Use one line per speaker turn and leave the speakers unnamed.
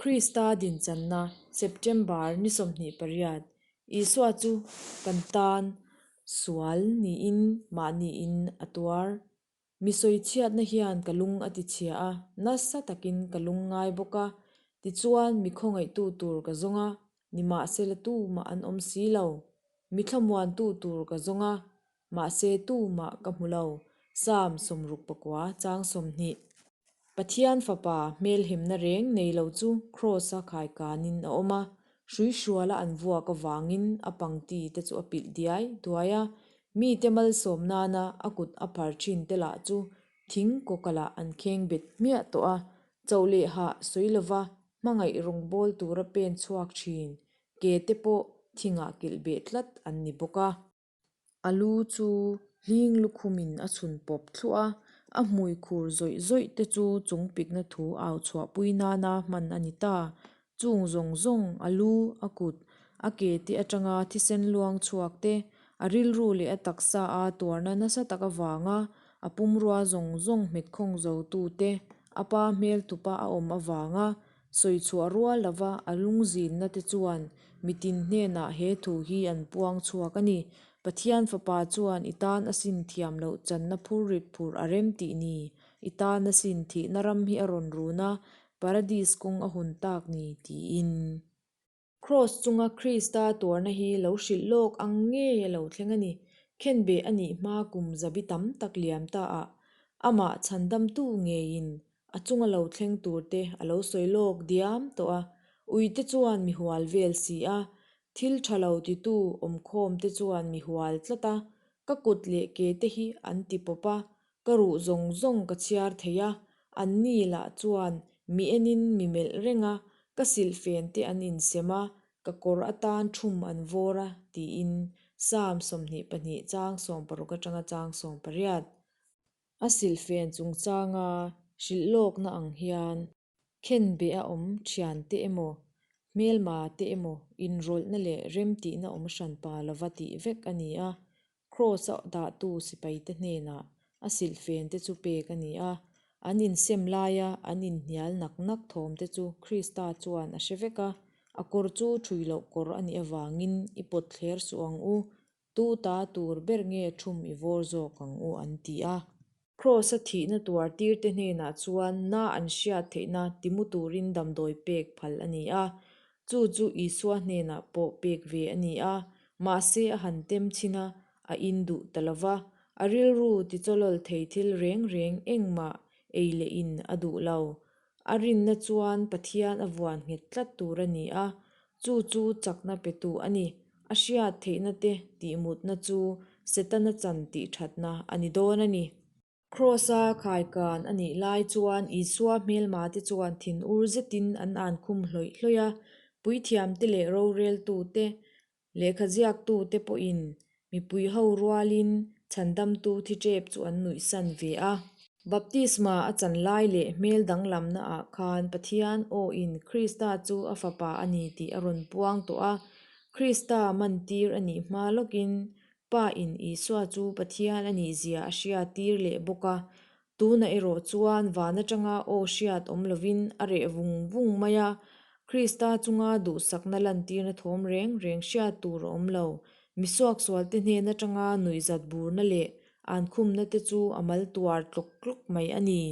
Krista dinchanna, September ni 28, Isua chu kan tan sual niin mahniin a tuar. Mi sawichhiatna hian ka lung a tichhia a, nasa takin ka lung ngai bawk a. Tichuan, mi khawngaihtu tur ka zawng a, nimahsela tumah an awm si lo. Mi thlamuantu tur ka zawng a, mahse tumah ka hmu lo. Psalm 69 chang 20. Pathian Fapa hmelhemna reng nei lo chu Kraws-a khaikanin a awm a, hrui hruala an vuak avangin a pangti te chu a pilh diai duai a, mite malsawm nana a kut a phar thin te lah chu thing kawkalah an kheng bet hmiah tawh a, chauh leh hah sawi lova hmangaih rawngbâwl tura pen chhuak thin ke te pawh thingah kilh beh tlat an ni bawk a. A lu chu hling lukhumin a chhun pawp thluah a, a hmui khur zawih zawih te chu chung pikna thu au chhuahpui nana hman a ni ta. Chung zawng zawng, a lu, a kut, a ke te atanga thisen luang chhuak te, a rilru leh a taksa a tuarna nasa tak avanga a pumrua zawng zawng hmet khawng zo tu te, a pa hmel tupa a awm avanga Sawi chhuah rual lova a lungzinna te chuan mitin hnenah he thu hi an puang chhuak a ni. Pathian Fapa chuan i tan a sin thiam loh channa phur rit phur a rem tih ni, i tan a sin thihna ram hi a rawn run a, Paradis kawng a hun tak ni, tiin. Kraws chunga Krista tuarna hi lo hrilh lawk ang ngei a lo thleng a ni. Khenbeh a nih hma kum zabi tam tak liam ta ah amah chhandamtu ngeiin a chunga lo thleng tur te a lo sawi lawk diam tawh a. Uite chuan mi hual vel si a, thil tha lo titu awmkhawm te chuan mi hual tlat a, ka kut leh ke te hi an ti pawp a, Ka ruh zawng zawng ka chhiar thei a, anni lah chuan mi enin mi melh reng a, ka silhfen te an insem a, ka kawr atan thum an vawr a, tiin Psalm 22 chang 16 atanga chang 18. A silhfen chungchanga hrilh lawkna ang hian khenbeh a awm thian te emaw, hmelma te emaw inrawlhna leh remtihna awm hranpa lova tih vek a ni a, Kraws-a dahtu sipaite hnenah a silhfen te chu pek a ni a, an insem laia an inhnial nak nak thawm te chu Krista chuan a hre vek a, a kawr chu ṭhui loh kawr a nih avangin i pawt thler suh ang u, tu ta tur ber nge ṭhum i vawr zawk ang u an ti a. Kraws-a thihna tuar tirte hnenah chuan na an hriat theihna timu turin damdawi pek phal a ni a, chu chu Isua hnenah pawh pek ve a ni a, mahse a han tem chhin a, a in duh ta lo va, a rilru tichawlawl thei thil reng reng engmah ei leh in a duh lo. A rinna chuan Pathian a vuan nghet tlat tur a ni a, chu chu chakna petu a ni. A hriat theihna te tihmutna chu Setana chan tih thatna a ni dawn a ni. Kraws-a khaikan a nih lai chuan Isua hmelmate chuan thinur zetin an ankhum hlawih hlawih a, puithiamte leh roreltute Lehkha ziaktute pawhin mipui ho rualin chhandamtu thi tep chu an nuihsan ve a. Baptisma a chan lai leh hmel danglamna ah khan Pathian awin Krista chu a fapa a ni tih a rawn puang tawh a. Krista mantir a nih hma lawkin Pa in Isua chu Pathian a nih zia a hriattir leh bawk a. Tunah erawh chuan van atanga aw hriat awm lovin a reh vung vung mai a, Krista chunga duhsakna lantirna thawm reng reng hriat tur a awm lo. Mi suaksualte hnen atanga nuihzat burna leh ankhumna te chu a mal tuar tlawk tlawk mai a ni.